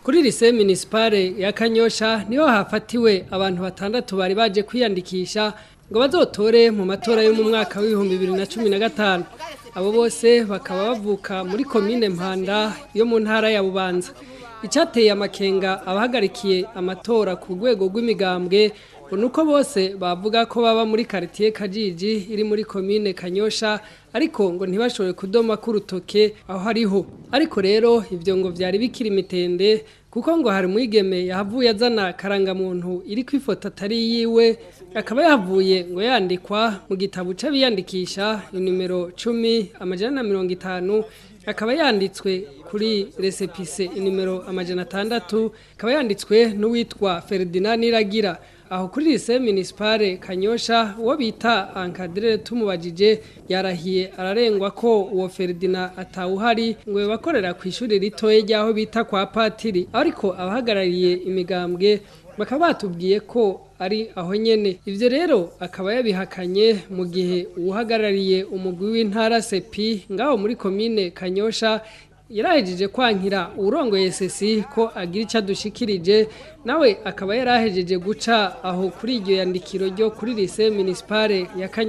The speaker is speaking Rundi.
Kuri lycée municipale ya Kanyosha niho hafatiwe abantu batandatu bari baje kwiyandikisha ngo bazotore mu matora yo mu mwaka w'2015. Abo bose bakaba bavuka muri komine Mpanda yo mu ntara ya Bubanza. Icyateye amakenga abahagarikiye amatora ku rwego rw'imigambwe ngo nuko bose bavuga ko baba muri quartier Kajiji iri muri komine Kanyosha, ariko ngo ntibashobore kudoma k'urutoke aho hariho. Ariko rero ivyo ngo vyari bikiri imitende, kuko ngo hari umwigeme yahavuye azana karangamuntu iri kwifoto atari yiwe, akaba yahavuye ngo yandikwa mu gitabo c'abiyandikisha inimero 10150, akaba yanditswe kuri récépissé inimero 600, akaba yanditswe n'uwitwa Ferdinand Niragira. Aho kuri lycée municipale Kanyosha, uwo bita encadreur tumubajije yarahiye ararengwa ko uwo Ferdinand atawuhari, ngo bakorera ku ishuri ritoye ryaho bita kwa patiri. Ariko abahagarariye imigambwe bakaba batubwiye ko ari aho nyene. Ivyo rero akaba yabihakanye, mu gihe uwuhagarariye umugwi w'intara CEPI ngaho muri komine Kanyosha yarahejeje kwankira uwurongoye CECI ko agira ico adushikirije, nawe akaba yarahejeje guca aho kuri iryo yandikiro ryo kuri lycée municipale ya Kanyosha.